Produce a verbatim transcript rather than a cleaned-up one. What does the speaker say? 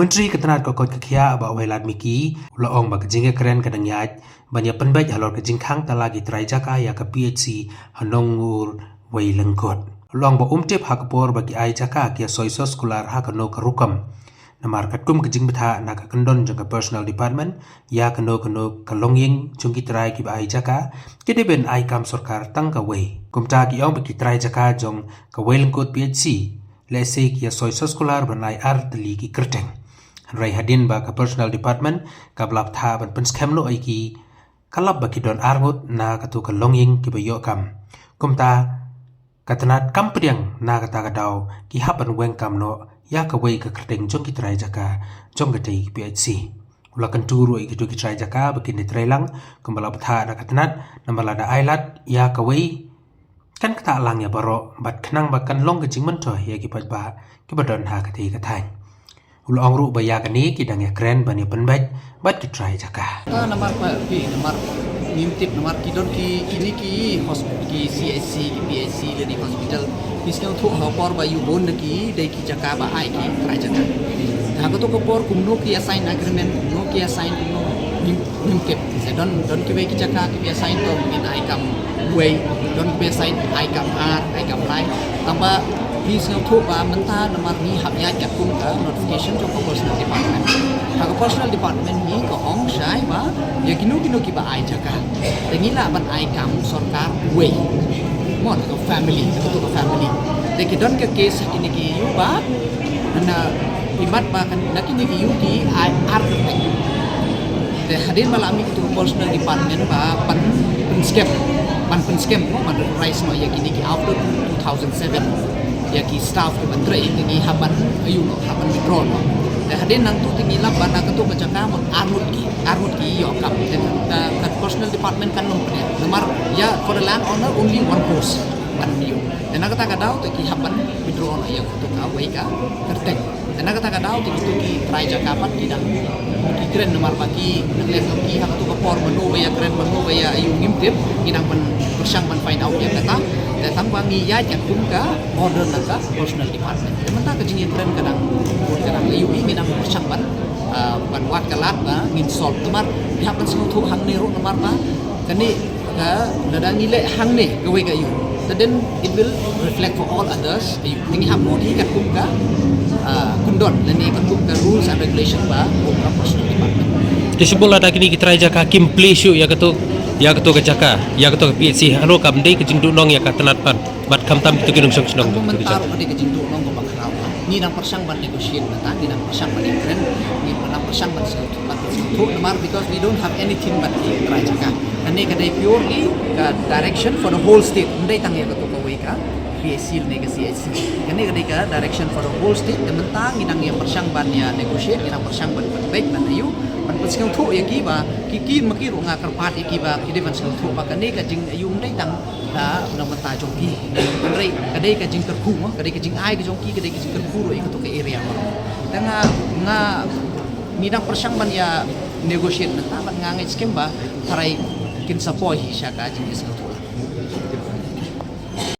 Myntri ka tnat ka koit ka khiah Bah Wailadmiki u la ong ba ka jingïakren ka dang ïaid ban ïa pynbeit halor ka jingkhang tala ki trai jaka ïa ka P H C ha Nongngur Wailyngkot. U la ong ba um tip ha ka por ba ki ai jaka ki ïa soi soskular ha kano ka rukom. Namar katkum ka jingbthah na ka kyndon jong ka Personnel Department ïa kano kano ka longïing jong ki trai kiba ai jaka, ki dei ban ai kam sorkar tang kawei. Kumta ki ong ba ki trai jaka jong ka Wailyngkot P H C lehse ki ïa soi soskular ban ai ar tylli ki kyrteng. Hynrei hadien ba ka Personnel Department ka la bthah ban pynskhem noh ïa ki, ka lap ba ki don arngut na kato ka longïing kiba ïoh kam. Kumta ka tnat kam pdiang na kata ka daw ki hap ban weng kam noh ïa kawei ka kyrteng jong ki trai jaka jong katei ka P H C. U la kyntu ruh ïa kito ki trai jaka ba kin ïatrei lang kumba la bthah na ka tnat, namar lada ai lad ïa kawei kan ktah lang ïa baroh bad khnang ba kan long ka jingmyntoi ïa ki paidbah kiba don ha katei ka thaiñ. U la ong ruh ba ïa kane ki dang ïakren ban ïa pynbeit bad ki trai jaka. Ta namar ba phi namar ngim tip namar ki don ki kine ki hos-, ki C H C, ki P H C lane hospital. Phi sngewthuh ha ka por ba ïoh bun na ki dei ki jaka ba ai ki trai jaka. Ha kato ka por kumno ki assign agreement, kumno ki assign, kumno ngim, ngim tip. Sa don, don kiwei ki jaka kiba assign to ngin ai kam wei, don kiba assign ai kam ar, ai kam lai. Tangba phi sngewthuh ba mynta namar ngi hap ïaid katkum ka notification jong ka Personnel Department. Ha ka Personnel Department ngi ka ong shai ba ïa kino kino kiba ai jaka, te ngi lah ban ai kam sorkar wei. Mo, ka family, kato ka family. Te ki don ka case ha kine ki ïew ba na imat ba kan na kine ki ïew ki ai ar kyrteng. Te hadien ba la mih tu Personnel Department ba ban pynskhem, ban pynskhem mo, ban rise mo ïa kine ki after two thousand seven. Ïa ki staff kiba trei te ngi hap ban ïoh noh, hap ban withdraw noh. Te hadien nangtu te ngi lap ba na kato ka jaka mo arngut ki, arngut ki ïoh kam. Te ka, ka Personnel Department kan ym pdiang. Namar ïa for the land owner only one post ban ïoh. Te na kata ka daw te ki hap ban withdraw noh ïa kato kawei ka kyrteng. Te na kata ka daw te kito ki trai jaka pat ki dang ki kren namar ba ki nang leh ki ha kato ka por mano ba ïa kren mano ba ïa ïoh ngim tip, ki dang ban pyrshang ban find out ïa kata. Te tang ba ngi ïaid katkum ka order na ka Personnel Department. Te mynta ka jingïakren ka dang, ka dang ïoh ngi dang pyrshang ban, ah, ban wad ka lad ba ngin solve namar phi hap ban sngewthuh hangne ruh namar ba kane ka lada ngi leh hangne kawei ka ïew, then it will reflect for all others. Te ngi hap mut hi katkum ka, ah, kyndon lane katkum ka rules and regulation ba ka Personnel Department. Te shu bun lada kine ki trai jaka kim plie shuh ïa kato, ïa kato ka jaka, ïa kato ka P H C, hano kam dei ka jingduhnong ïa ka tnat pat bad khamtam kito ki nongshong shnong. Mynta ruh ka dei ka jingduhnong kaba khraw. Ngi dang pyrshang ban negotiate mynta, ngi dang pyrshang ban ïakren, ngi dang pyrshang ban sngewthuh, ban sngewthuh namar because we don't have anything but ki trai jaka. Kane ka dei purely ka direction for the whole state. Ym dei tang ïa kato kawei ka P H C lane ka C H C. Kane ka dei ka direction for the whole state. Te mynta ngi dang ïa pyrshang ban ïa negotiate, ngi dang pyrshang ban pynbeit ban ïoh, ban pynsngewthuh ïa ki ba ki kin ma ki ruh nga kyrpad ïa ki ba ki dei ban sngewthuh ba kane ka jingïoh ym dei tang na, na bynta jong ki. Hynrei ka dei ka jingkyrkhu mo, ka dei ka jingai ka jong ki, ka dei ka jingkyrkhu ruh ïa kato ka area mo. Te nga, nga, ngi dang pyrshang ban ïa negotiate mynta bad nga ngeit skhem ba tharai kin sa poi hi sha ka jingïasngewthuh.